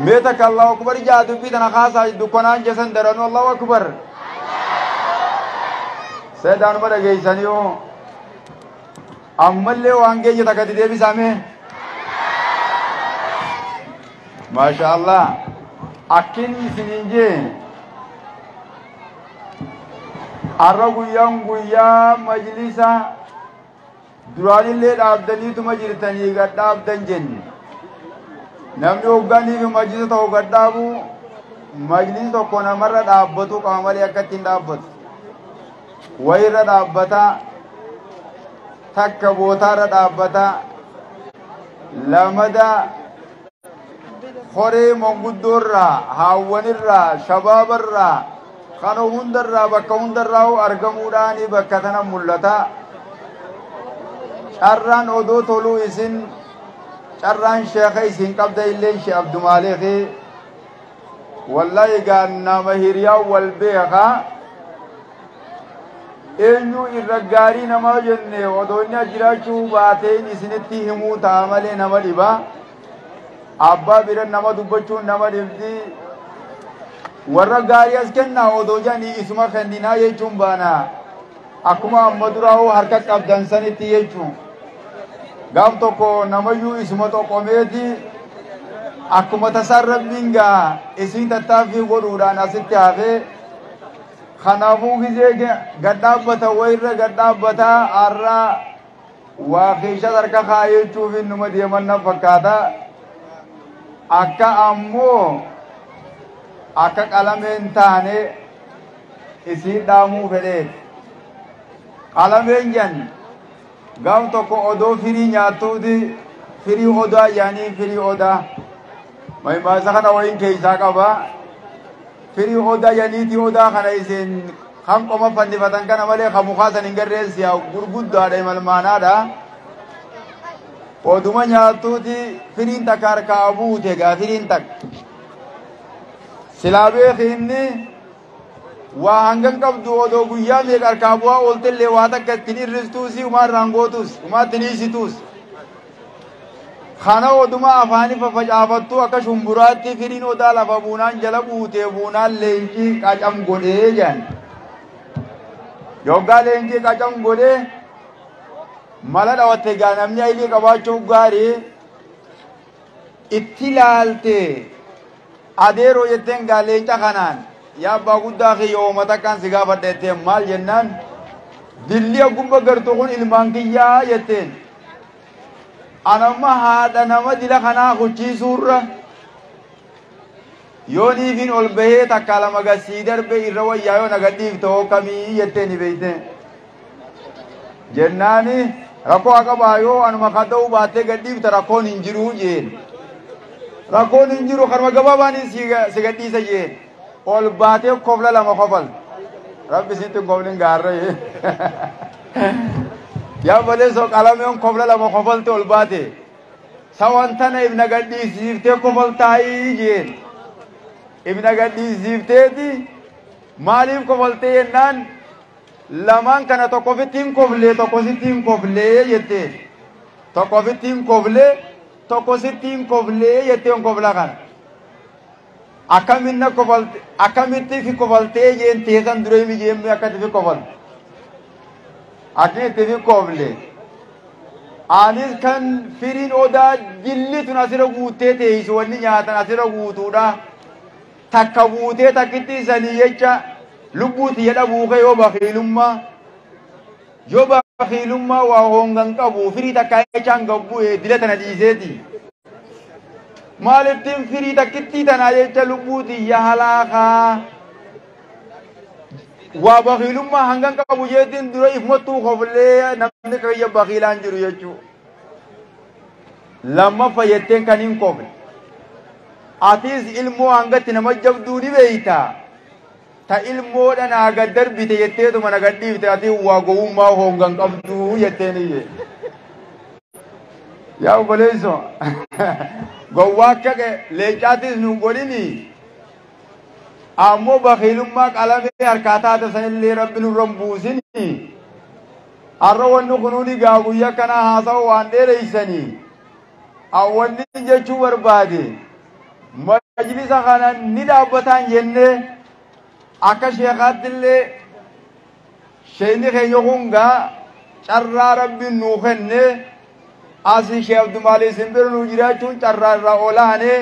Mee takka Allahu akbar jaa dubbii tana kaasaa dukkanaan jesan daranuu Allahu akbar. Seedaanuma dhageessanii hoo ammallee waan geenye takka itti deebisame. Maasha Allah akkin isiniin jee har'a guyyaan guyyaa majlisa duraanillee dhaabdaniituma jirtanii gad dhaabdan jenne. Namni hogganiif majlisa ta'u gad dhaabu majlisi tokko namarra dhaabbatu qaba malee akka ittiin dhaabbatu. Wayirra dhaabbata, takka bootaarra dhaabbata, lamada horee manguddoorraa, haawwanirraa, shabaabarraa, kana hundarraa bakka hundarraa argamuudhaan bakka tana mul'ata. Carraan odoo toluu isin carraan sheeka isin qabda illee shee Abdumaaleefi wallahi gaa nama hiriyaa wal beeka eenyu irra gaarii namaa jenne odoo inni jiraachuu baateen isinitti himuu ta'a malee nama dhiba. Abbaa bira nama dubbachuun nama dhibdi. Warra gaarii as kennaa odoo jedhanii isuma kenninaa jechuun baana. Akkuma amma duraa harka qabdan sanitti jechuun. Gaaf tokko namayyuu isuma xoqomeeti akkuma tasaan rabbiin gaa isin tattaaffii godhuudhaan asitti hafee kanaafuu gizee gad dhaabbata wayirra gad dhaabbata har'a waa keessa harka kaayechuuf numa deeman na fakkaata. Akka ammoo akka qalameen taane isii dhaamuu fedheeti. Qalameen jan gaaf tokko odoo firii nyaattuuti firii odaa yaanii firii odaa maimaasa kana wayin keessaa qaba. Firii odaa yaaniiti odaa kana isin kan qoma fannifatan kana malee kan mukaa san hin garreen siyaa gurguddaadha imalmaanaadha. Oduma nyaattuuti firiin takka harkaa buute gaa firiin takka. Silaa beekinni waa hangan qabdu odoo guyyaa meeqa harkaa bu'aa ooltellee waa takka ittiin hir'istuusi umaa irraan gootus umaa ittiin hiisituus. Kana oduma afaanii faffacaafattu akka shumburaatti firiin odaa lafa buunaan jala buutee buunaan leencii qacam godhee jedhan. Yoggaa leencii qacam godhee mala dhawatte gaa namni ayilii qabaachuuf gaarii itti ilaalte adeeroo jetteen gaa leenca kanaan yaa abbaa guddaa kiyya ooma takkaan si gaafadha jetteen maal jennaan dilli aggumba gartu kun ilmaan kiyyaa jetteen. Anamma haadha nama dila kanaa kuchiisuurra yoo niifiin ol bahee takka lama gasii darbe irra wayyaa yoo nagadhiif ta'oo kamii jetteen beeyte. Jennaani rakkoo haa qabaa yoo anuma kadha'uu baattee gadhiifta rakkoon hin jiruu jeen. Rakkoon hin jiru kanuma gabaabaan si gadhiisa jeen. Ol baatee kofla lama kofal. Rabbi sitti hin koflin gaarree. Yaa baleessoo qalameen kofla lama kofalte ol baate. Sawan tana ibna gadhiisiiftee kofaltaayii jeen. Ibna gadhiisiifteeti maaliif kofaltee jennaan lamaan kana tokko ofitti hin koflee tokko sitti hin koflee jetteen. Tokko ofitti hin koflee tokko sitti hin koflee jetteen kofla kana. Akkaminna kofalte akkamitti fi kofaltee jeen teessan duree mi jeen akkatti fi kofalte. Akki itti fi kofle. Anis kan firiin odaa jilli tun asirra guuttee teessu wanni nyaatan asirra guutuudha. Takka buutee takkitti isanii jecha lubbuuti jedha buukee yoo bakiilummaa waa hongan qabu firii takka jechaan gabbu'e dila tana dhiiseeti. Maalittiin firii takkittii tanaa jecha lubbuuti ya halaakaa. Waa bakiilummaa hangan qabu jeetiin dura ifumattuu koflee namni kiyya bakiilaan jiru jechuu. Lammaffaa jetteen kan hin kofle. Atis ilmoo hangatti nama jabduu ni beeyta. Ta ilmoodha naa gad darbite jetteetuma na gadhiifte ati waa gowwummaa hongan qabduu jetteen iyye. Yaa obboleessoo gowwaa akka leencaatis nun godhini ammoo bakiilummaa qalamee harkaa taate sanillee rabbi nurra hin buusini. Har'a wanni kunuuni gaa guyyaa kanaa haasawa waan dheereysanii. Wanni jechuu barbaade. Majlisa kana ni dhaabbataan jennee akka sheekaattillee sheekni keenya kun gaa carraa rabbiin nuu kenne asii Sheekh Abdumaalii isin bira nuu jiraachuun carraa irraa olaane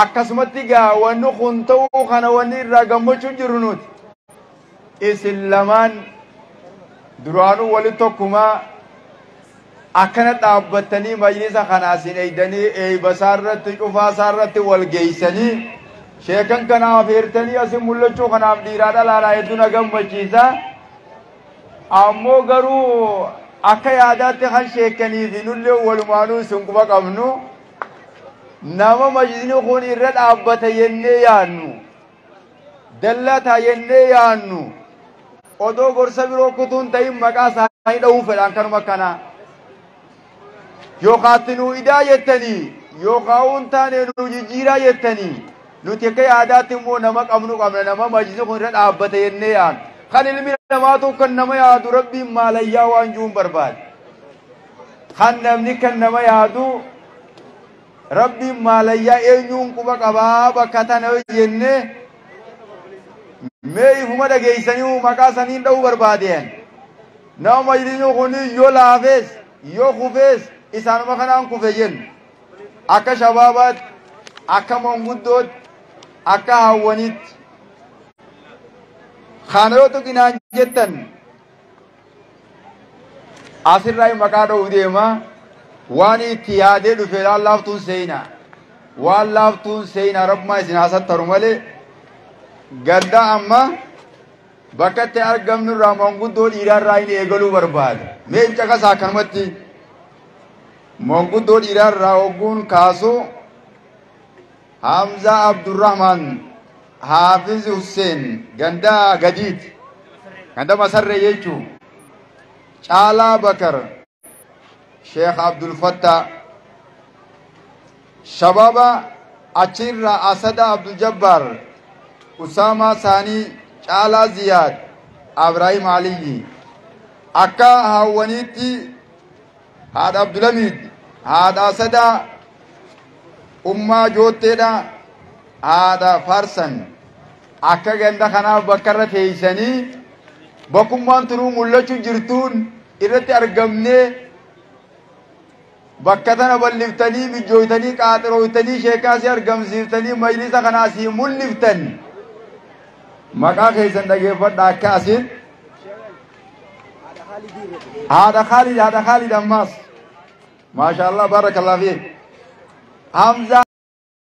akkasumatti gaa wanni kun ta'uu kana wanni irraa gammachuu jirru nuti isin lamaan duraanuu walitti tokkumaa akkana dhaabbattanii majlisa kana asin eeydanii eeybasaa irratti cufaasaa irratti wal geeysanii sheekan kanaaf heertanii asin mul'achuu kanaaf dhiiraa dhalaadhaa hedduu na gammachiisa. Ammoo garuu akka yaadaatti kan sheekanii fi nullee walumaanuu isin quba qabnu nama majlisni kun irra dhaabbata jennee yaadnu dallataa jennee yaadnu odoo gorsa biroo kutuun ta'in maqaa isaanii dha'uu fedhaan kanuma akkanaa. Yookaatti nuu idaa jettanii yookaan hin taane nuu jijjiiraa jettanii nuti akka yaadaatti immoo nama qabnu qabna nama majlisni kun irra dhaabbata jennee yaadnu. Kan ilmi namaatu kan nama yaadu rabbiin maalayyaa waan jiruun barbaade. Kan namni kan nama yaadu rabbiin maalayyaa eenyuun quba qabaa bakka tana jennee mee ifuma dhageessanii maqaa saniin dha'uu barbaadeen. Nama majlisni kun yoo laafees yoo kufees isaanuma kanaan kufe jennu. Akka shabaabaatti, akka manguddootti, akka hawwaniitti. Kana yoo tuqinaan jettan asirraa maqaa dha'uu deema waan itti yaadee dhufe waan laaftuun seenaa. Waan laaftuun seenaa rabbumaa isin haasattaru malee gadda amma bakka itti argamnu irraa manguddoo dhiiraa irraa hin eegaluu barbaada. Mee caqasaa akkanumatti manguddoo dhiiraa irraa hogguun kaasu Hamza Abdurrahman Hafiz Hussein ganda gadiiti ganda masarree jechuun Caalaa Bakar Sheekh Abdul Fattah Shababa achirraa Asada Abdul Jabbar Usama Saanii Caalaa Ziyaad Ibrahim Aliyyi akka hawwaniitti haadha Abdulhamid haadha Asadaa Ummaa Jootteedha haadha Faarsan akka ganda kanaaf bakka irra teessanii bakkummaan turuu mul'achuu jirtuun irratti argamnee bakka tana balliftanii mijjooytanii qaaxirooytanii sheekaasii argamsiiftanii majlisa kanaasii mul'iftan maqaa keessan dhageeffadha akka asiin haadha Khaalid ammaas maashaallah barakallahu fiik Hamza.